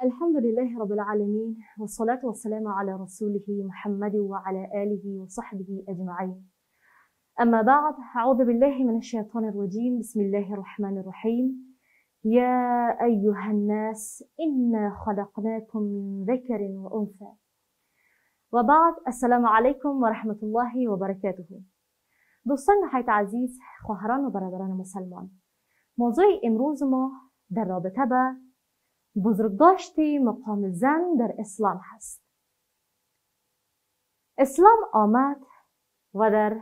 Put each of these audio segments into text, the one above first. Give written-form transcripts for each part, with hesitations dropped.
الحمد لله رب العالمين، والصلاة والسلام على رسوله محمد وعلى آله وصحبه أجمعين. أما بعد، أعوذ بالله من الشيطان الرجيم. بسم الله الرحمن الرحيم. يا أيها الناس إنا خلقناكم من ذكر وأنثى. وبعد، السلام علیکم و رحمت الله و برکاته. دوستان نهایت عزیز، خواهران و برادران مسلمان، موضوع امروز ما در رابطه با بزرگداشت مقام زن در اسلام هست. اسلام آمد و در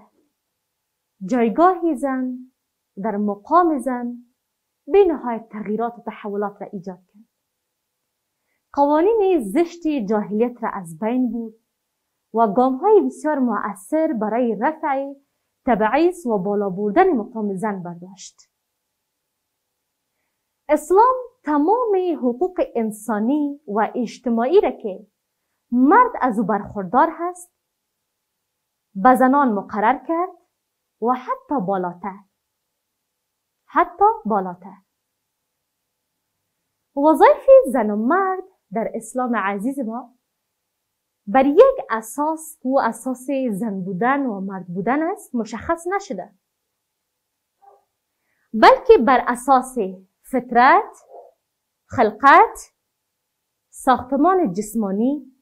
جایگاه زن، در مقام زن بی نهایت تغییرات و تحولات را ایجاد کرد. قوانین زشت جاهلیت را از بین برد و گام‌های بسیار مؤثر برای رفع تبعیض و بالا بردن مقام زن برداشت. اسلام تمام حقوق انسانی و اجتماعی را که مرد از او برخوردار هست به زنان مقرر کرد و حتی بالاتر، حتی بالاتر. وظایف زن و مرد در اسلام عزیز ما بر یک اساس که او اساس زن بودن و مرد بودن است مشخص نشده، بلکه بر اساس فطرت، خلقت، ساختمان جسمانی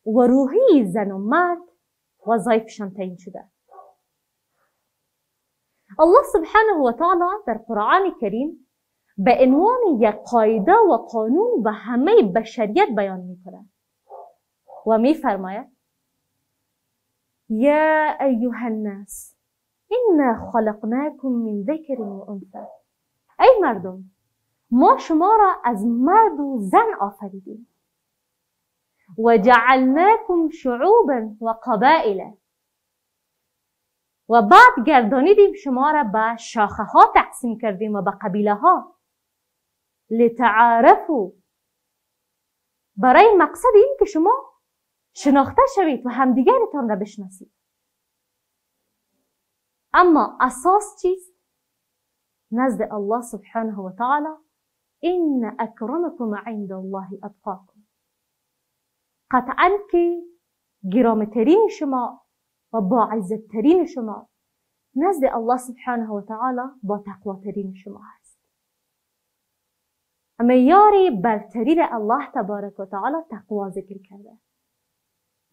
و روحی زن و مرد وظایفشان تعیین شده. الله سبحانه و تعالی در قرآن کریم به عنوان یک قاعده و قانون به همه بشریت بیان میکنه و میفرماید: یا ایها الناس انا خلقناکم من ذکر و انثی. ای مردم، ما شما را از مرد و زن آفریدیم. و جعلناکم شعوبا و قبائل. و بعد گردانیدیم شما را به شاخه ها تقسیم کردیم و به قبیله ها. لتعارفوا، برای مقصد این که شما شناخته شوید و همدیگرتان را بشناسید. اما اساس چیست؟ نزد الله سبحانه و تعالی ان اکرمکم عند الله اتقاکم. قطعا که گرامترین شما و باعزتترین شما نزد الله سبحانه و تعالی با تقواترین شما هست. معیار برتری الله تبارک و تعالی تقوا ذکر کرده،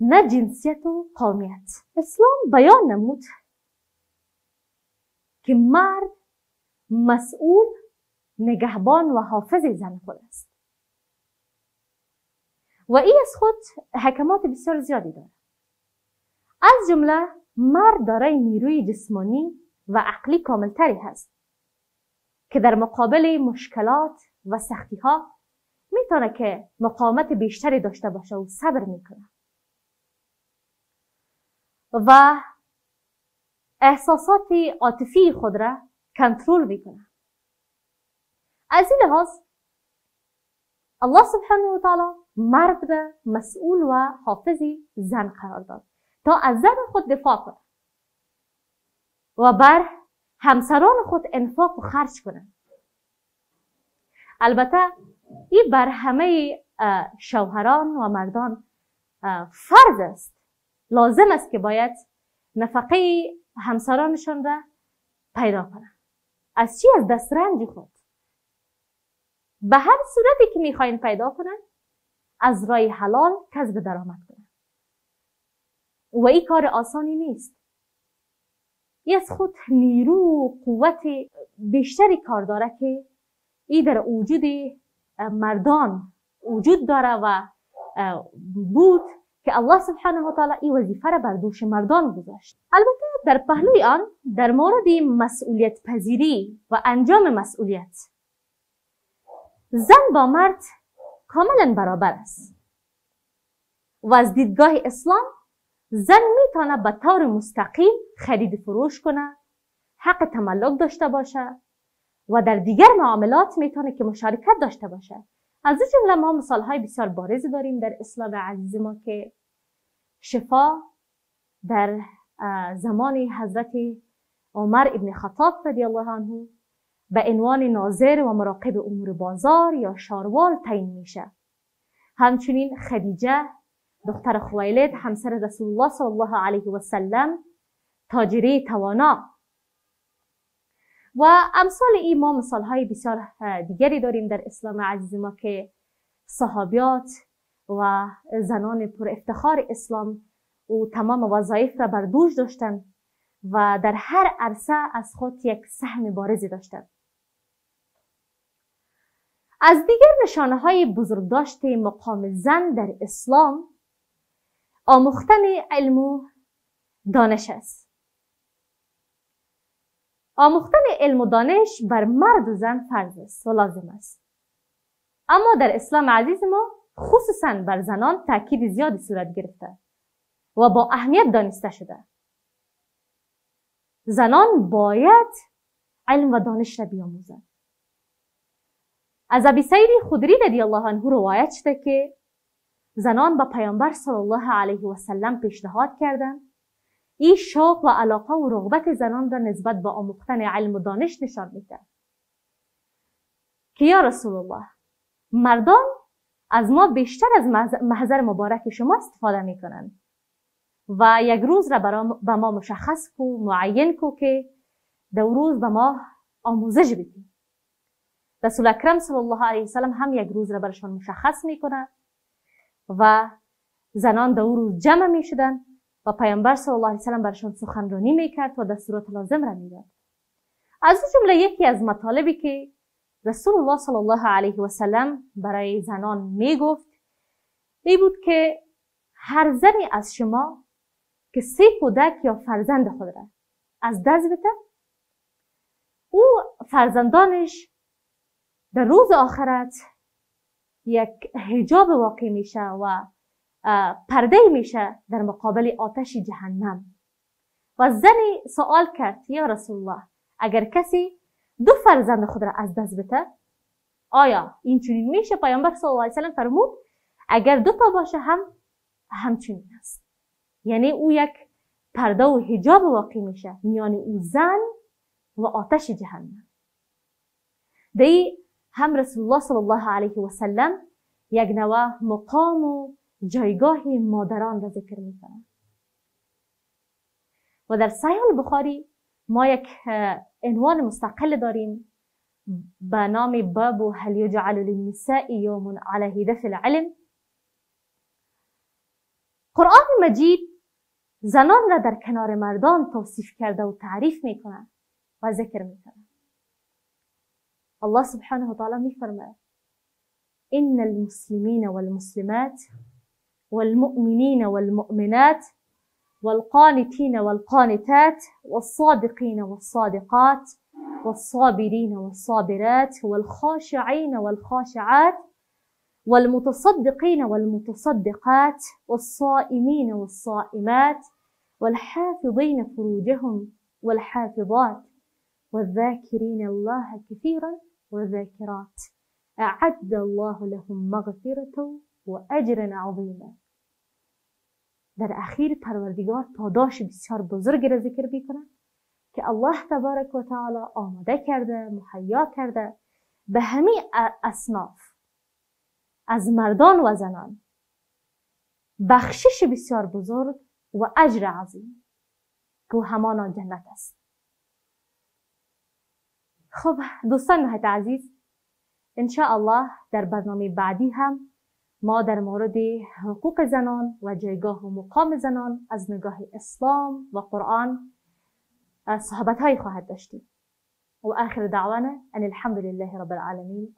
نه جنسیت و قومیت. اسلام بیان نمود که مرد مسئول، نگهبان و حافظ زن خود است و این از خود حکمات بسیار زیادی دارد. از جمله مرد دارای نیروی جسمانی و عقلی کاملتری هست که در مقابل مشکلات و سختی ها میتونه که مقاومت بیشتری داشته باشه و صبر میکنه و احساسات عاطفی خود را کنترل میکنه. از این لحاظ الله سبحانه و تعالی مرد را مسئول و حافظ زن قرار داد تا از زن خود دفاع کنه و بر همسران خود انفاق و خرج کنه. البته این بر همه شوهران و مردان فرض است، لازم است که باید نفقه همسرانشان را پیدا کنند. از چی؟ از دسترنج خود. به هر صورتی که میخواین پیدا کنن، از راه حلال کسب درآمد کنن. و این کار آسانی نیست. این از خود نیرو و قوت بیشتری کار داره که این در وجود مردان وجود داره و بود که الله سبحانه و تعالی این وظیفه را بر دوش مردان گذاشت. البته در پهلوی آن در مورد مسئولیت پذیری و انجام مسئولیت، زن با مرد کاملا برابر است و از دیدگاه اسلام زن میتونه به طور مستقیم خرید فروش کنه، حق تملک داشته باشه و در دیگر معاملات میتونه که مشارکت داشته باشه. از این جمله ما مثال های بسیار بارزی داریم در اسلام عزیز ما که شفا در زمان حضرت عمر ابن خطاب رضی الله عنه به عنوان ناظر و مراقب امور بازار یا شاروال تعیین میشه. همچنین خدیجه دختر خویلد همسر رسول الله صلی الله علیه و سلم، تاجره توانا و امثال این. ما مثال های بسیار دیگری داریم در اسلام عزیز ما که صحابیات و زنان پر افتخار اسلام و تمام وظایف را بر دوش داشتند و در هر عرصه از خود یک سهم بارزی داشتند. از دیگر نشانه های بزرگداشت مقام زن در اسلام آموختن علم و دانش است. آموختن علم و دانش بر مرد و زن فرض است و لازم است، اما در اسلام عزیز ما خصوصا بر زنان تاکید زیادی صورت گرفته و با اهمیت دانسته شده. زنان باید علم و دانش را بیاموزند. از ابی سعید خدری رضی الله عنه روایت شده که زنان به پیامبر صلی الله علیه و سلم پیشنهاد کردند. این شوق و علاقه و رغبت زنان را نسبت به آموختن علم و دانش نشان میده که یا رسول الله، مردان از ما بیشتر از محضر مبارک شما استفاده میکنند و یک روز را به ما مشخص کو، معین کو که در روز به ما آموزش بدی. رسول اکرم صلی الله علیه و سلم هم یک روز را برشان مشخص میکنه و زنان در روز جمع میشدن و پیامبر صلی الله علیه و سلم برشان سخنرانی میکرد و دستورات لازم را میداد. از جمله یکی از مطالبی که رسول الله صلی الله علیه و سلم برای زنان میگفت ای بود که هر زنی از شما که 3 کودک یا فرزند خود را از دست بده، او فرزندانش در روز آخرت یک حجاب واقع میشه و پرده میشه در مقابل آتش جهنم. و زنی سوال کرد یا رسول الله، اگر کسی 2 فرزند خود را از دست بده آیا این چنین میشه؟ پیامبر صلی الله علیه و سلم فرمود اگر 2 تا باشه هم همچنین است. یعنی او یک پرده و حجاب واقع میشه میان او زن و آتش جهنم. دی هم رسول الله صلی الله علیه و سلم یک نوع مقام و جایگاه مادران را ذکر میکنه. و در صحیح البخاری ما یک عنوان مستقل داریم به نام باب هل یجعل للنساء یوم علی هدف العلم. قرآن مجید زنان را در کنار مردان توصیف کرده و تعریف میکنه و ذکر میکنه. الله سبحانه و تعالی میفرماید إن المسلمين والمسلمات والمؤمنين والمؤمنات والقانتين والقانتات والصادقين والصادقات والصابرين والصابرات والخاشعين والخاشعات والمتصدقين والمتصدقات والصائمين والصائمات والحافظين فروجهم والحافظات والذاكرين الله كثيرا والذاكرات أعد الله لهم مغفرة وأجرا عظیما. در اخیر پروردگار پاداش بسیار بزرگی را ذکر میکنه که الله تبارک و تعالی آماده کرده، مهیا کرده به همه اصناف از مردان و زنان بخشش بسیار بزرگ و اجر عظیم که همانا جنت است. خب دوستان نهایت عزیز، ان شاء الله در برنامه بعدی هم ما در مورد حقوق زنان و جایگاه و مقام زنان از نگاه اسلام و قرآن صحبت های خواهد داشتیم. و آخر دعوانا ان الحمد لله رب العالمین.